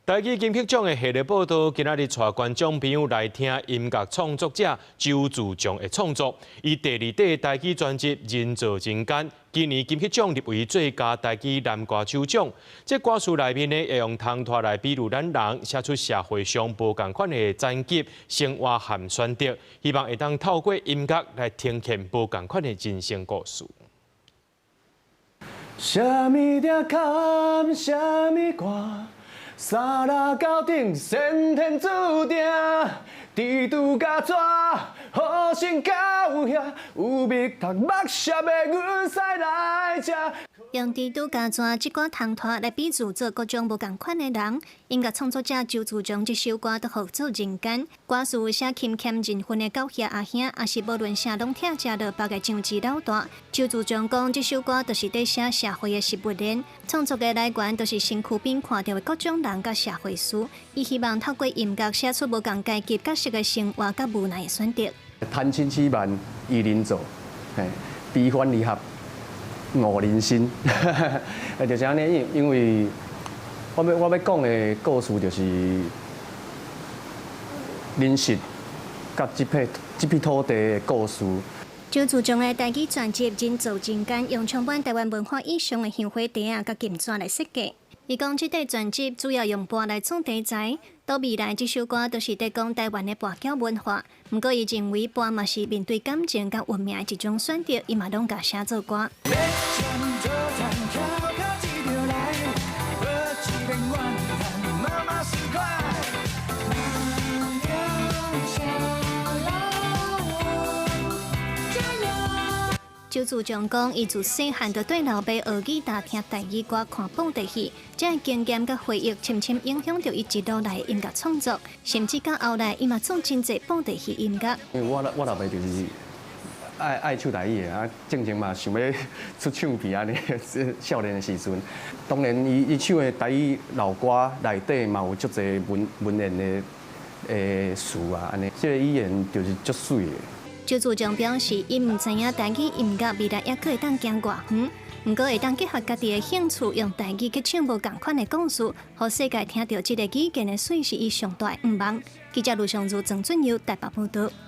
台語金曲獎的系列報道，今仔日帶觀眾朋友來聽音樂創作者周自強的創作。伊第二塊台語專輯《人造人間》，今年金曲獎入圍最佳台語男歌手獎。這歌詞內面呢，會用唐拖來比喻咱人，寫出社會上無仝款的層級、生活和選擇，希望會當透過音樂來呈現無仝款的人生故事。啥物鼎坎，啥物歌？三六九鼎，先天注定。蜘蛛共蛇，好生交遐，有蜜讀目澀的阮屎來食。用蜘蛛共蛇這寡唐拖來比喻做各種無仝款的人，音樂創作者周自強這首歌就號做人間，歌詞寫勤儉認份的狗爺阿兄，抑是無論啥攏疼食落腹的章子老大。周自強講，這首歌就是佇寫社會的食物鏈，創作的來源就是身軀邊看著的各種人佮社會事。伊希望透過音樂寫出無仝階級角色的生活佮無奈的選擇。貪嗔癡慢疑人做，嘿，悲歡離合五人心，就是按呢，因為我欲講的故事就是人實佮這片土地的故事。周自強的台語專輯《人造人間》，用充滿台灣文化意象的香火袋仔佮金紙來設計。伊講，這塊專輯主要用跋來做題材，到未來這首歌就是佇講台灣的跋筊文化。毋過，伊認為跋嘛是面對感情佮運命的一種選擇，伊嘛攏共寫做歌。周自強講，伊自細漢就綴老爸學吉他、聽台語歌、看布袋戲，這个經驗佮回憶深深影響著伊一路來的音樂創作，甚至到後來，伊嘛做真濟布袋戲音樂。因為我老爸就是愛唱台語的啊，進前嘛想欲出唱片按呢，少年的時陣，當然伊唱的台語老歌內底嘛有足濟文言的詞啊，按呢，這個語言就是足媠的。周自強表示，伊毋知影台語音樂未來猶閣會當行偌遠，毋過會當結合家己的興趣，用台語去唱無仝款的故事，予世界聽著這个語言的媠，是伊上大的願望。記者盧尚如、鄭俊佑台北報導。